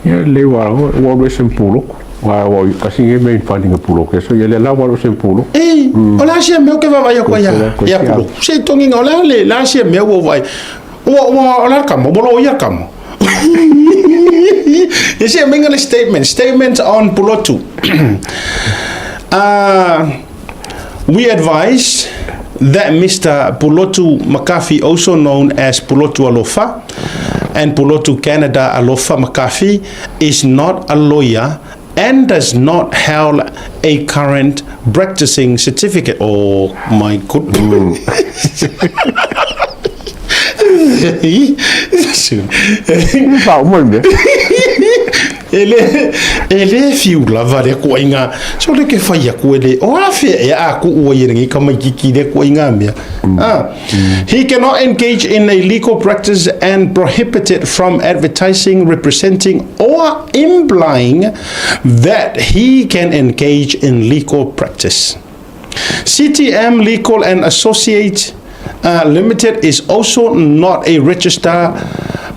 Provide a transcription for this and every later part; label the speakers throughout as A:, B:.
A: Ia le ua ua alu ese ma Pulotu. Aua ua tasi nei mea i funding a Pulotu e so ia lea la ua alu ese ma Pulotu.
B: Ei, o le a sia mea ou te vaavaai atu ai ia Pulotu? Se i togiga, o le a le a sia mea ua ou vaai? Ua ua o le a le kama? Ua loia le kama. Ia se aumaiga le statement, statement on Pulotu. We advise that Mister Pulotu McCarthy, also known as Pulotu Alofa and Pulotu Canada Alofa McCarthy, is not a lawyer and does not hold a current practicing certificate. Oh my goodness.
A: Faauma le mea.
B: E le, e le fiu lava le koaiga. So le ke whai aku e le, o a whea e a ku ua i rangi ka mai kiki le koaiga mea. Ah. He cannot engage in a legal practice and prohibited from advertising, representing or implying that he can engage in legal practice. CTM Legal and Associates Limited is also not a registered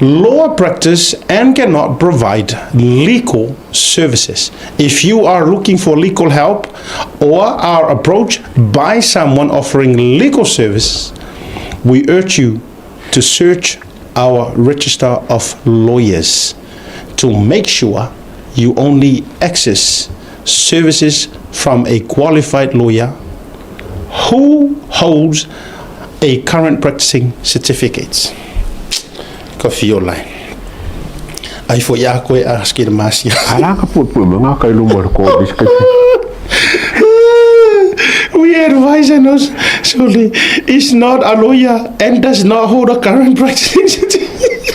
B: law practice and cannot provide legal services. If you are looking for legal help or are approached by someone offering legal services, we urge you to search our register of lawyers to make sure you only access services from a qualified lawyer who holds a current practicing certificate. Ka whio lai. Ai fo ia koe a skira masia.
A: Ala ka puepue mai ngā kai luma o le kō kai.
B: We advise and us solely is not a lawyer and does not hold a current practicing certificate.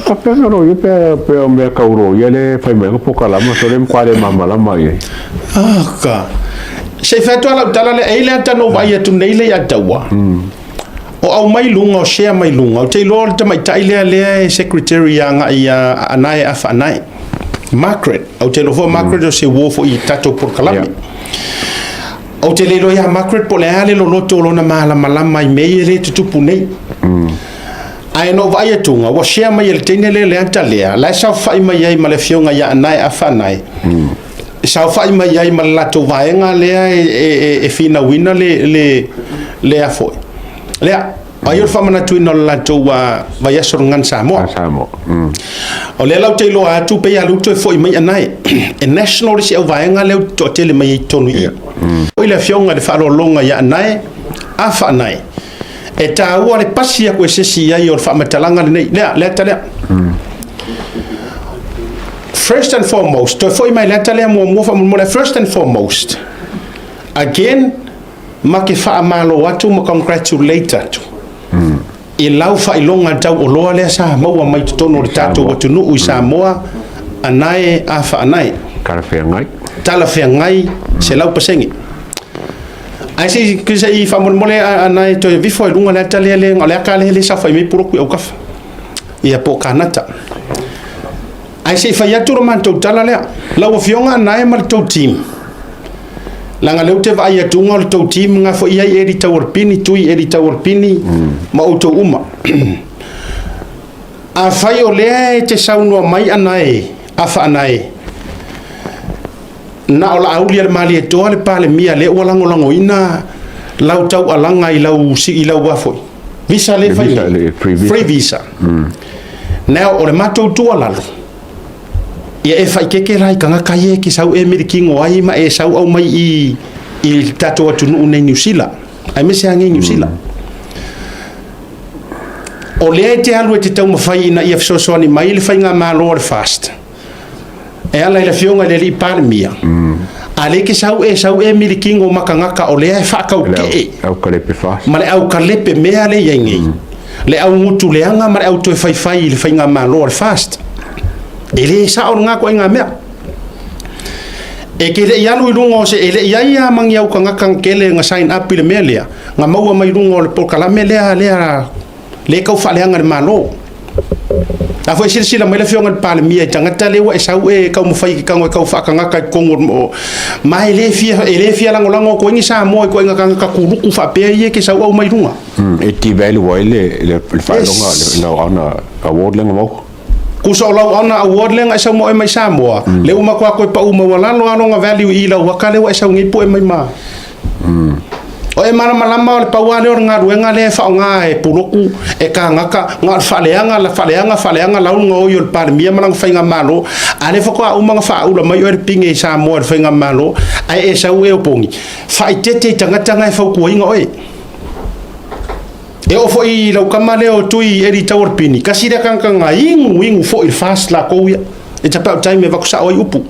A: Ka pea na roia pea pea o mea kau roia le whai mai ka poka lama so le mkwa le mama lama i.
B: Ah ka. Se i whai atu ala utala le eile ata no vai atu nei le ia taua. O au mai lunga o share mai lunga o te iloa o le tamaitai lea lea e secretary ia ngai ia anae afa anae. Margaret, ou te iloa foi Margaret o se uo foi i tatou polokalame. Yeah. Ou te le iloa ia Margaret po o le a le loloto o lona malamalama i mea ia e le tutupu nei. Ae na ou vaai atuga, ua share mai e le teine lea le ata lea, la e saofai mai ai ma le afioga ia Anae Afa Anae. E saofai mai ai ma le latou vaega lea e, e, e, e finauina le, le, le a foi. Lea, ai o le faamanatuina o le latou vaiaso o le Gan Samoa.
A: Samoa.
B: O lea la ou te iloa atu pei a lea ua toe foi mai Anae. E national le isi au vaega lea ua toatele mai ai i totonu i i. Oi le afioga i le faaaloaloga ia Anae, Afa Anae. E taua le pasi aku e sesi i ai o le faamatalaga lenei. Lea, le ata lea. First and foremost, toe foi mai le ata lea muamua faamolemole. First and foremost, again, ma ke faamalo atu ma congratulate atu i lau faailoga tauoloa lea sa maua mai totonu o le tatou atunuu i Samoa, anae a faanae.
A: Talafeagai.
B: Talafeagai, 100%. Ae se i se i faamolemole anae toe vifo ai luga le ata lea le o le aka lea le saofai mai Puloku i Aukafa. Ia po o Kanata. Ae se i fai atu lo matou tala lea. Lau Afioga anae ma le tou team. Leaga lea ou te vaai atuga o le tou team nga foi i ai Eddie Taualpini, Tui Eddie Taualpini ma outou uma. Afai o lea e te saunoa mai anae, afa anae, na o Laauli a le Malietoa le Palemia lea ua lagolagoina lau taualaga i lau i lau a foi visa lea fai
A: nei,
B: free visa. Now o le matou tuualalo, ia e faikeke la i tagata ia e ke sau e milikino ai ma e sau au mai i i le tatou atunuu nei Niu Sila, aemaise lava nei Niu Sila. O lea e te alu e te taumafai ina ia fesoasoani mai le faigamalo a le FAST e ala i le afioga i le alii Palemia, a le ke sau e sau e milikino ma tagata o lea e faataukee ma le aukalepe mea lea i ai nei, le au gutu leaga ma le au toe faifai i le faigamalo a le FAST. E le sao lena ituaiga mea. E ke le i alu i luga o se, e le i ai a ma ni au tagata tele na sign up i le mea lea, na maua mai luga o le polokalame lea, lea, lea e tau faaleaga le Malo. A foi silasila mai le afioga i le Palemia i tagata lea ua e sau e taumafai i ke tago e tau faatagata i totonu o ma e le fia e le fia lagolago atu ai ni Samoa i ituaiga tagata kuluku faapea ia ke sau au mai luga.
A: E devalue ai le faailoga le ona award lea na maua.
B: Kusa o lau ona award lea na e sau ma oe mai Samoa, lea ua matua toe pau maualalo lava lona value i lau aka lea ua e sau nei pue mai ma. O e malamalama o le pau lava lea o le galuega lea e faaaoga e puloku, e kāgaka, na o le faaleaga, la faaleaga, faaleaga lauga o i o le Palemia ma lana faigamalo, a o lea faatoa uma ona faaula mai oe le pine i Samoa e le faigamalo, ae e sau e opogi, faaeteete i tagata na e fautuaina oe. E oo foi i lau tama lea o Tui Eli Tauarapini, tasi lea tagata na inu inu foi i le FAST latou ia. It's about time e avatu sao ai upu.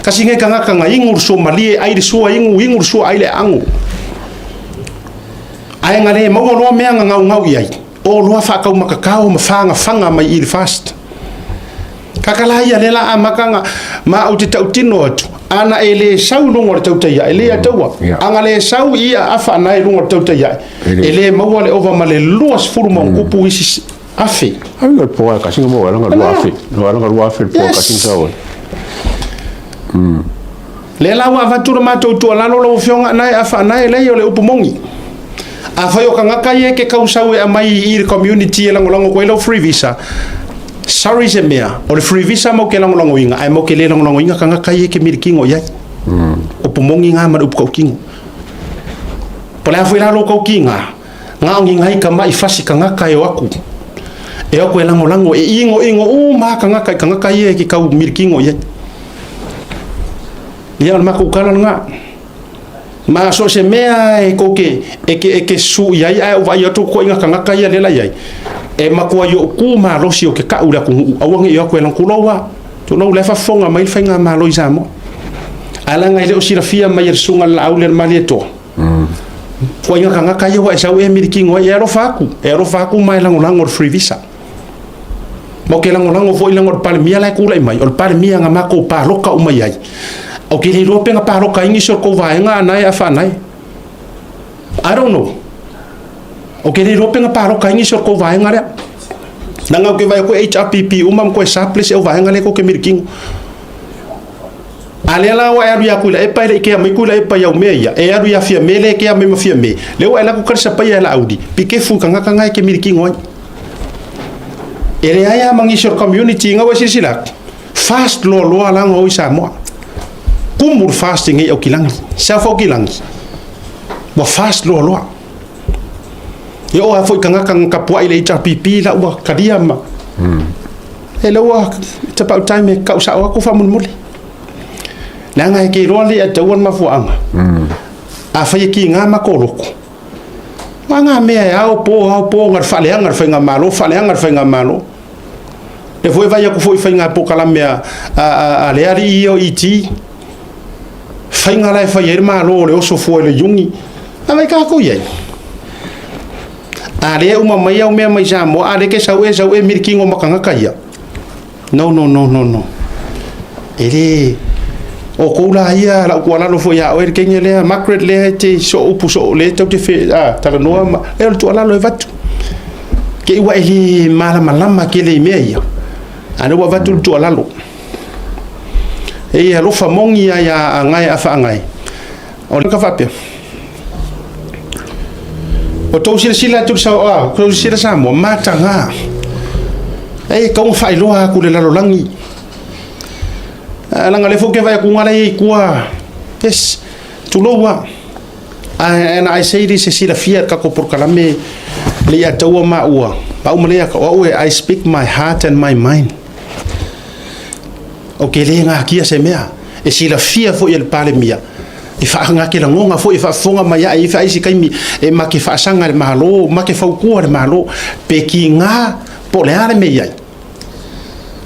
B: Tasi nei tagata na inu le sua malie, ai le sua inu, inu le sua ai le aano. Ae na le maua loa mea na gaugau i ai, o loa faataumatatao ma fagafaga mai i le FAST. Kaka la ia lea la amata na ma ou te tautino atu, ana e le sau i luga o le tautai ae, le ataua. Ana le sau i ia afa ana e luga o le tautai ae, e le maua le ova ma le 20 ma ona tupu isi afe.
A: Ai le poa kasi nga mo ala 2000. No ala 2000 poa kasi sa oi.
B: Lea la ua avatu le matou tuualalo lau Afioga na e afa ana e leai o le upu moni. Afai o tagata ia e ke kausau e aumai i le community e lagolago atu ai lau free visa, sorry se mea, o le free visa mau ke lagolagoina, ae mau ke le lagolagoina tagata ia e ke milikino i ai. Upu moni na ma le upu tautino. Po o le a foi la lou tautiga, na o ni nai tama'i fasi tagata e o atu, e o atu e lagolago, e inoino uma lava tagata i tagata ia e ke kau milikino i ai. Ia o le matou tala lena. Ma so o se mea e kou ke, e ke, e ke su i ai, ae ou vaai atu koʻiga tagata ia lea la i ai, e matua i oʻu ku malosi o ke kaʻu i le atunuu, aua ne i o atu e tulou a, tulou la e faafofoga mai le faigamalo i Samoa. Ae leaga e le o silafia mai e le susuga i le Laauli a le Malietoa, koʻiga tagata ia ua e sau e milikino ai, e alofa atu, e alofa atu ma e lagolago i le free visa. Ma ou te lagolago foi leaga o le Palemia la e tulai mai, o le Palemia na matou paloka uma i ai. Ou te le iloa pe na paloka ai nisi o le tou vaega a nae a faanae. I don't know. Ou te le iloa pe na paloka ai nisi o le tou vaega lea. Leaga ou te vaai atu e HRPP uma ma toe surplus e au vaega lea tou te milikino. A lea la ua e alu ia Tuilaepa e le i kea mai Tuilaepa i au mea ia, e alu ia Fiame lea e kea mai ma Fiame, lea ua e alu atu kalisapaia e Laauli, pikefu i tagata na e te milikino ai. E leai lava ma nisi o le community ina ua silasila atu, fast loaloa la ona o i Samoa. Kumu le fast i nei Aukilagi, South Aukilagi, ua fast loaloa. E oo lava foi i tagata na tapuai i le HRPP la ua talia ma... E lea ua, it's about time e tau sao atu faamolemole. Leaga e te iloa le ataua le mafuaaga. Afai e kiga matou loto, O a ngā mea e ao pō, ao pō, nga le faaleaga le faigamalo, faaleaga le faigamalo. Lea foi e vaai atu foi i faiga polokalame a, a, a, a le alii ia o ET. Faiga la e fai ai le Malo o le oso fua i le iuni. A vai tātou i ai. A lea uma mai au mea mai Samoa, a lea ke sau e sau e milikino ma tagata ia. No, no, no, no, no. E le... O kou la ia, lau tuualalo foi ia oe le kenya lea, Margaret lea e te so upu so le tau te fe, a, talanoa ma, e o le tuualalo e vatu. Ke ua e le malamalama ke le i mea ia. A lea ua avatu le tuualalo. E ia alofa moni ia ia a ngai a whaangai. O le ka faapea. O tou silasila atu i le sao, a, tou silasila Samoa, mataga. E tau na faailoa atu i le lalolagi. Leaga o lea foi ou te vaai atu la e i ai i tua, yes, tulou lava. And I say this e silafia e le tatou polokalame le ia taua maua, maua ma le o au e I speak my heart and my mind. Ou te le natia se mea, e silafia foi e le Palemia, e faagate lagona foi e faafofoga mai ae i ai se taimi e ma te faasaga i le Malo, ma te fautua i le Malo, pe kiga po o le a le mea e i ai.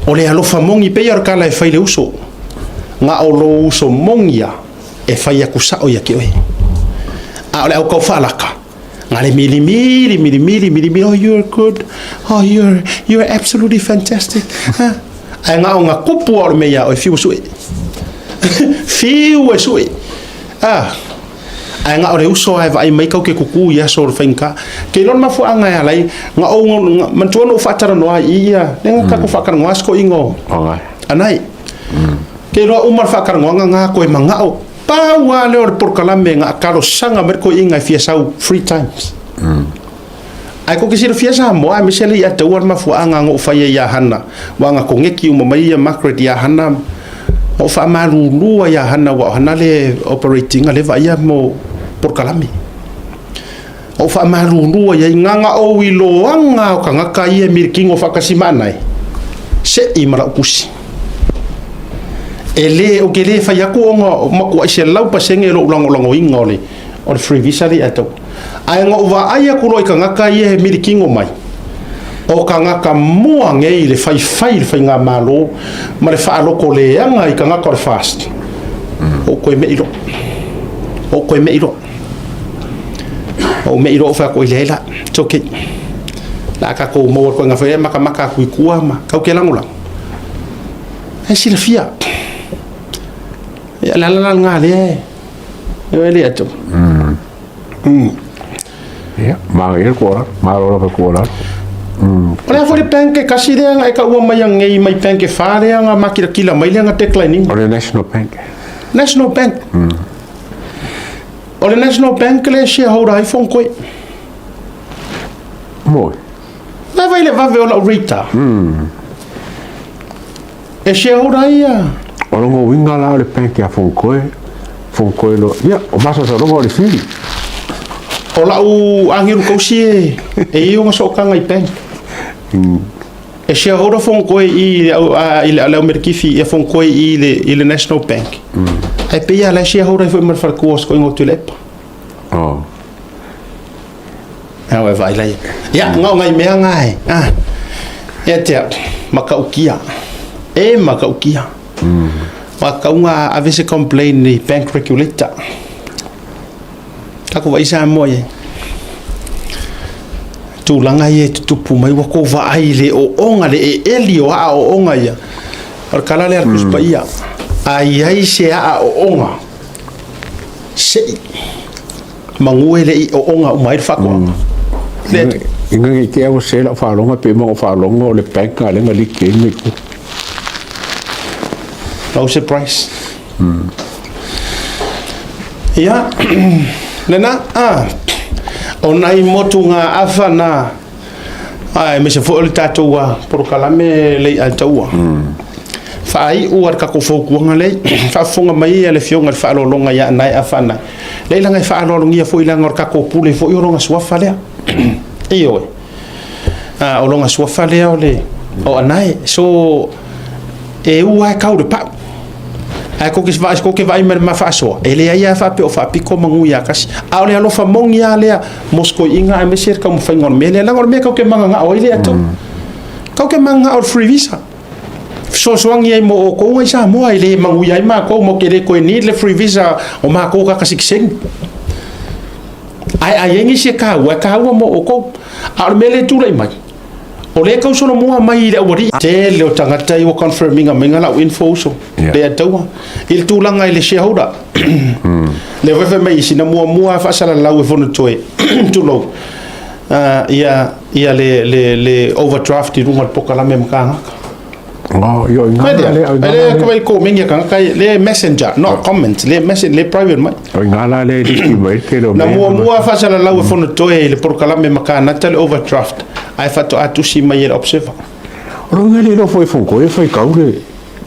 B: O le alofa moni pei o le tala e fai i le uso, na o lou uso moni lava e fai atu sao ia te oe. A o le au taufaalaka, na le milimili, milimili, milimili, oh you're good, oh you're absolutely fantastic. Ae na o na kupu lava o le mea ia oe, fiu e sue. Fiu e sue. Ah. Ae na o le uso lava e vaai mai kau ke kuku i aso o le faigata. Ke iloa le mafuaaga e ala ai, na ou, manatua na ou faatalanoa ai i ia, lea na tatou faatalanoa si toeaina o Anae. Ke iloa uma le faatalanoaga na toe manao. Pau lava lea o le polokalame na talosaga mai le toeaina e fia sau three times. Ae kou te silafia Samoa aemaise le ia taua le mafuaaga na ou faia ia Hana, aua na koneti uma mai ia Margaret ia Hana, na ou faamalulu ai ia Hana aua o Hana le operate ina le vaaia mo polokalame. Na ou faamalulu ai ai, na na ou iloaga o tagata ia e milikino faatasi ma anae, sei ma lau tusi. E le, ou te le fai atu ona matuai 100% lou lagolagoina o le o le free visa le ia taua. Ae na ou vaai atu loa i tagata ia e milikino mai, o tagata mua nei i le faifai i le faigamalo ma le faalotoleaga i tagata o le FAST, ou toe mei loa. Ou toe mei loa. Ou mei loa ou fai atu, leai la, it's okay. La a tatou maua le ituaiga fai e matamata atu i tua ma tatou te lagolago. E silafia. Ia, le ala la lena lea e le atu.
A: Ia, manaia le tuualalo, malo lava le tuualalo.
B: O le a foi le bank e tasi lea na e taua mai anei mai bank e fa lea na makilatila mai lea na decline ina.
A: O le National Bank.
B: National Bank. O le National Bank le shareholder ai Fonotoe.
A: Moi.
B: La vai le vave o lau rate. E shareholder ai ia.
A: O lona uiga la o le bank ia Fonotoe, Fonotoe loa, ia, o masalosaloga o le fili.
B: O lau agelu tausi e, e i ai ona sootaga i bank. E shareholder Fonotoe i i le au melikifi ia Fonotoe i le, i le National Bank. Ae pei lava la e shareholder ai foi ma le faletua o Sikoiga o Tuilaepa.
A: Oh.
B: Au e vaai lai. Ia, na o nai mea na e. Ah. Ia te au, matautia. E matautia. Matauga ave se complain i bank regulator. Tatou vaai Samoa i ai. Tulaga ia e tutupu mai ua tou vaai i le ooga, le eeli o aa ooga ia. O le tala lea a le Tusi Paia. A i ai se aa ooga, sei manu e le i ooga uma ai le faatoaga. Le
A: Ina ne i te i ua se lau faalogo pe ma ou faalogo o le bank a lea na liki ai mai tua.
B: No surprise. Ia, lena, ah, o nai motugaafa na, aemaise foi o le tatou polokalame le ia taua. Faaiu a le tatou fautuaga lea, faafofoga mai le Afioga i le Faaaloaloga ia Anae Afa Anae. Leai leaga e faaaloalogia foi leaga o le tatou pule foi o lona suafa lea. Ioe. O lona suafa lea o le o Anae. So, e u lava e tau le pau. Ae kou te vaai, kou te vaai mai le ma faasoa, e leai lava faapea o faapito manu ia tasi. A o le alofa moni lava lea mo se toeaiina aemaise le taumafaiga o le mea lea. Leaga o le mea tou te mananao ai lea tou. Tou te mananao i le free visa. Fesoasoani ai mo outou i Samoa e le manuia ai matou, matou te le toe need le free visa o matou tagata sitiseni. Ae a i ai nisi e taua, e taua mo outou. A o le mea lea e tulai mai, o lea e tau solomua mai i le aualii. Tele o tagata ia ua confirm ina mai lau info uso. Lea taua. I le tulaga i le shareholder. Le foi fai mai sina muamua faasalalau e Fonotoe tulou. Ia ia le le le overdraft i luga o le polokalame ma kānaka.
A: Oh, io i ngā
B: le, le, le, le komeni a kānaka, le messenger, not comment, le message, le private mai.
A: O i ngā la le liki mai te leo
B: Na muamua faasalalau e Fonotoe i le polokalame ma kānata le overdraft, ae faatoa tusi mai e le observer.
A: O lo ngai le lofo e Fonotoe e whai kau le,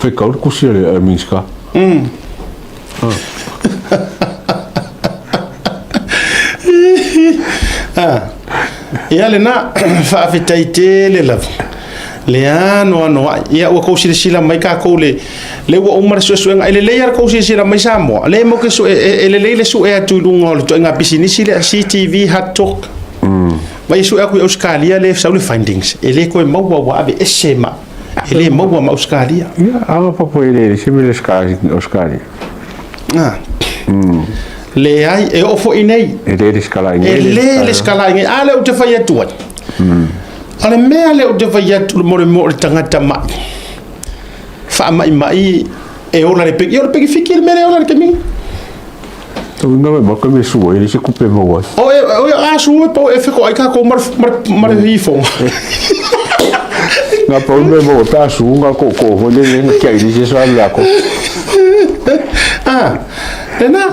A: whai kau le kusi a le Minska.
B: Ah. Ia lena, faafetai tele lava. Le anoanoai. Ia ua kou silasila mai tatou le le ua uma le suesuega. E lelei lava le kou silasila mai Samoa. Le mo ke sue e lelei le sue atu i luga o le ituaiga pisinisi lea CTV Hard Talk. Vai e sue atu i Ausetalia le sau le findings. E le toe maua ua aveese ma e le maua ma Ausetalia.
A: Ia, aga papo e le se mele Australia.
B: Ah. Leai, e oo foi nei.
A: E le le skala
B: E le le skala i nei. A lea ou te fai atu ai. O le mea lea ou te fai atu mo le mo le tagata mai. Faamaimai e ola le pegi. Ia o le pegi fiki le mea lea e ola le taimi.
A: Tu nga me maka me sua e se kupe maua.
B: O e o e a sua po e feko ai ka ko mar mar mar hifonga.
A: Nga pa me mo ta su nga ko ko ho le le kia i se sa la ko.
B: Ah. Tena.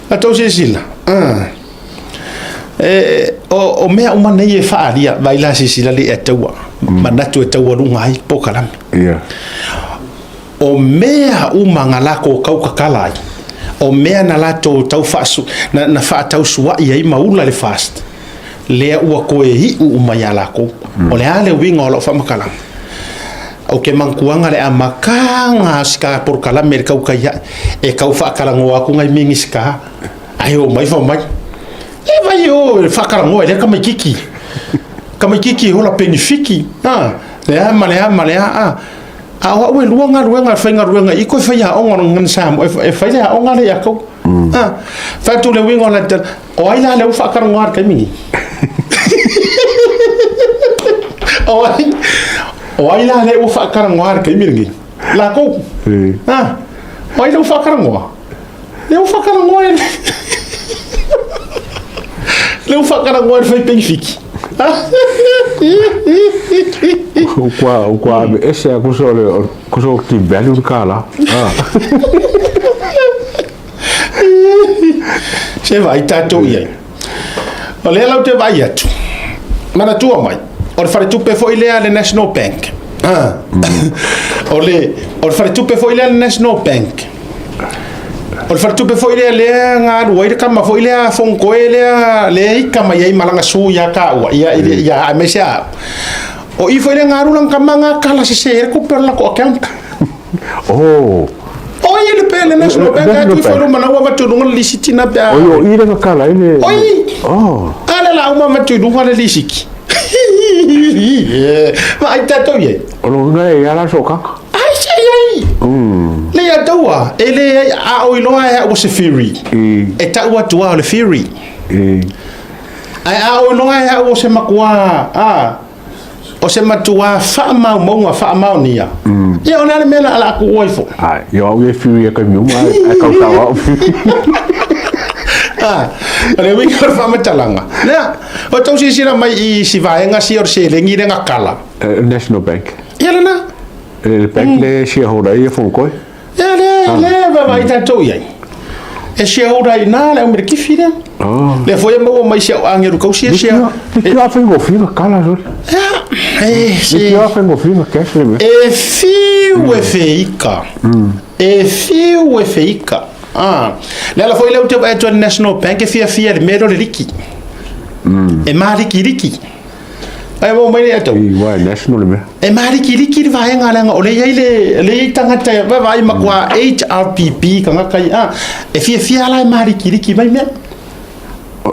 B: A tau silasila. Ah. E, o, o mea uma nei e faaalia, vai la silasila le e taua, manatu e taualuga ai polokalame.
A: Ia.
B: O mea uma na latou taukakala ai, o mea na latou tau faasu, na, na faatausuai ai ma ula le FAST, lea ua toe iu uma ia lakou. O le a le uiga o lau faamatalaga? Ou te manatuaga le amataga o si ka polokalame i le tautai ae, e tau faatalanoa atu nai Minisita, ae oo mai fai mai, E vai o e faatalanoa i lea tamaititi. Tamaititi e ola penifiki, a, le a ma le a ma le a, a. A o au e lua galuega e faigaluega i koe faiaoga o le Gagana Samoa, e fai le aoga lea ia tou. A, fai atu le uiga o la tala, o ai la lea ua faatalanoa i le taimi nei? O ai, o ai la lea ua faatalanoa i le taimi lenei? Latou. A, o ai lea ua faatalanoa? Lea ua faatalanoa e lea ua faatalanoa e le fai penifiki.
A: Ua ua aveese a kusa o le kusa o te value le kālā. Ah.
B: Se vaai tatou i ai. O lea lau te vaai atu. Manatua mai, o le faletupe foi lea a le National Bank. Ah. O le o le faletupe foi lea a le National Bank. O le faletupe foi lea lea na alu ai le tama foi lea Fonotoe lea lea ika mai ai ma lana su ia taua ia ia aemaise a au. O i foi lea na alu lana tama na kala sese ai le tupe o le latou account.
A: Oh.
B: O i le pe le National Bank a tui foi luma na ua avatu i luga le lisiti na pe a.
A: O i le na kala ai le.
B: O i.
A: Oh.
B: A le la uma avatu i luga le lisiti. Vaai tatou i ai.
A: O lona e ia la sootaga.
B: Ai se i ai. Le ia taua, e le ai a o iloa e au o se theory. E tau atu a o le theory. Ae a o iloa e au o se matua, a, o se matua faamaumauga faamaonia. Ia o le a le mea la a tuua ifo.
A: Ai, ia au e theory e taimi uma, ai kau tau au.
B: A, o le uiga o le faamatalaga. Lea, o tau silasila mai i si vaega sia o le seleni lea na kala.
A: National Bank.
B: Ia lena.
A: Le bank le shareholder ai e Fonotoe.
B: Ia lea, lea e vaavaai tatou i ai. E shareholder i ina le au melekifi lea. Lea foi e maua mai si au agelu kausi e share.
A: Leitioa a faigofie na kala sole.
B: Ia, e se.
A: Leitioa a faigofie na cash le mea.
B: E fiu e feika. E fiu e feika. Ah, le ala foi lea ou te vaai atu ai i le National Bank e fiafia i le mea lea o le liki. E malikiliki. Ai mo mai nei
A: tau. I wai national le mea.
B: E malikiliki le vaega leaga o lea i ai le lea i ai tagata e vaavaai matua HRPP tagata ia. Ah, e fiafia la e malikiliki mai mea.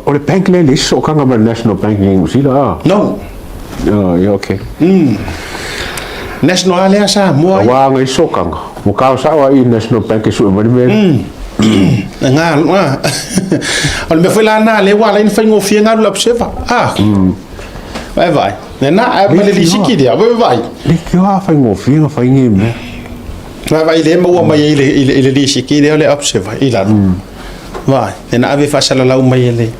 A: O le bank lea e leai se sootaga ma le National Bank i Niu Sila a?
B: No.
A: Oh, yeah, okay.
B: National a lea Samoa.
A: Aua ngai sootaga. Ua kao sao ai i National Bank e sue mai le mea lea.
B: Nga, nga. O le mea foi la na lea ua ala ai ona faigofie ona alu i le Observer. Ah. Vaai vaai. Lena, ae ma le lisiki lea. Vaai vaai.
A: Leitioa a faigofie ona fai nei mea.
B: Vaai vaai lea e maua mai ai i le, i le, i le lisiki lea o le Observer i lalo. Vaai, lena ave faasalalau mai e le.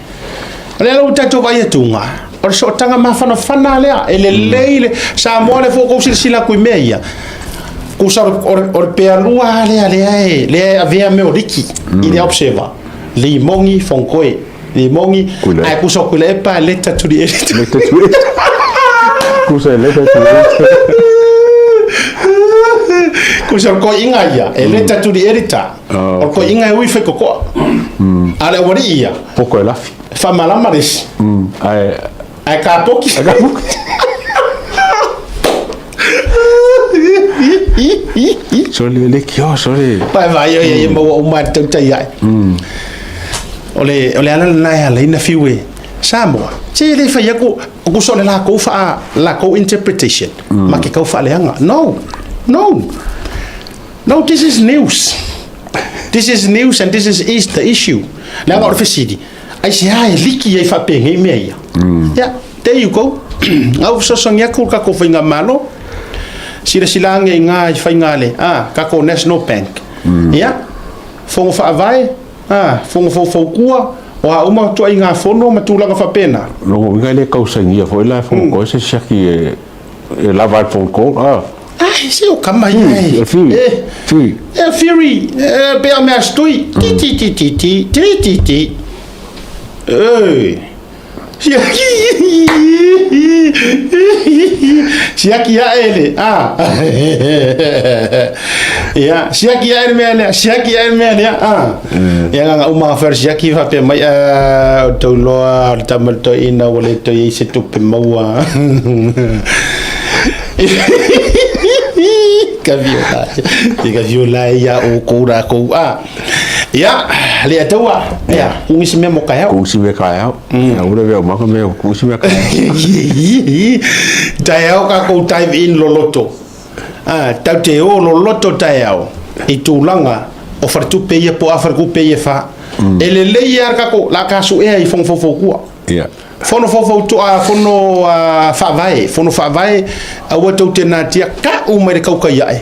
B: O lea la ua tatou vaai atuga, o le sootaga mafanafana lea, e lelei le Samoa lea foi ua outou silasila atu i mea ia. Tusa o le, o le pealua lava lea lea e, lea e avea mea o liki i le Observer. Limogi, Fonotoe, Limogi,
A: Tuilaepa.
B: ae tusa o Tuilaepa, letter to the editor.
A: Letter to editor. Tusa e letter to editor.
B: Tusa o le koiiga ia, e letter to the editor.
A: Oh,
B: O le koiiga e ui faitotoa. A o le aualii ia,
A: Poko e lafi.
B: e faamalama le isi.
A: Ae
B: Ae kapoki.
A: Ae kapoki. Sole le kio sole.
B: Vai vai oi e maua uma i le tautai ae. O le o le ala lena e ala ai ona fiu e Samoa. Se e le fai atu tusa o le latou faa latou interpretation ma ke tau faaleaga. No. No. No, this is news. This is news and this is, is the issue. Leaga o le fesili, aisea e liki ai faapenei mea ia? Ia, there you go. Ngau fesoasoani atu le tatou faigamalo, silasila ane i ngā i faiga a le, a, tatou National Bank. Ia, fono faavae, a, fono faufautua, o a uma ituaiga fono ma tulaga faapena.
A: Lona uiga e le tausainia foi la e fono koe se siaki e E lava ai phone call, ah.
B: Ai, se o kama ia e.
A: E Fury.
B: E,
A: Fury.
B: e Fury, e pea mea stui. Ti ti ti ti ti, ti ti ti. E. Siaki ae le, a. Ia, siaki ae le mea lea, siaki ae le mea lea, a. Ia nga uma nga fai siaki faapea mai, a, o tou loa o le tama le toeaina ua le toe i ai se tupe maua. Ka viola, ka viola ia o kou rākou, a. Ia, le ataua, ia, kugi se mea mo kaeao.
A: Kugi se mea kaeao. Ia, ua le vea uma ka mea, kugi se mea kaeao.
B: Taeao kākou dive in loloto. Ah, tau te o loloto taeao i tulaga o faletupe ia po o a falekupe ia e fa. E lelei lava kākou, la ka suea i fono faufautua.
A: Ia.
B: Fono faufautua, fono faavae, fono faavae, aua tou te natia ka'u mai le kaukai ae.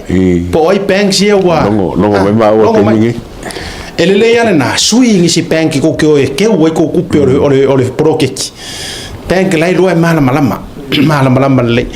B: Po o ai banks ia ua
A: Logo, logo mai maua
B: logo mai.
A: taimi nei.
B: E lelei lava lena, sui nisi bank kou te o e keu ai kou tupe o le, o le, o le poloketi. Bank la e iloa e malamalama, malamalama lelei.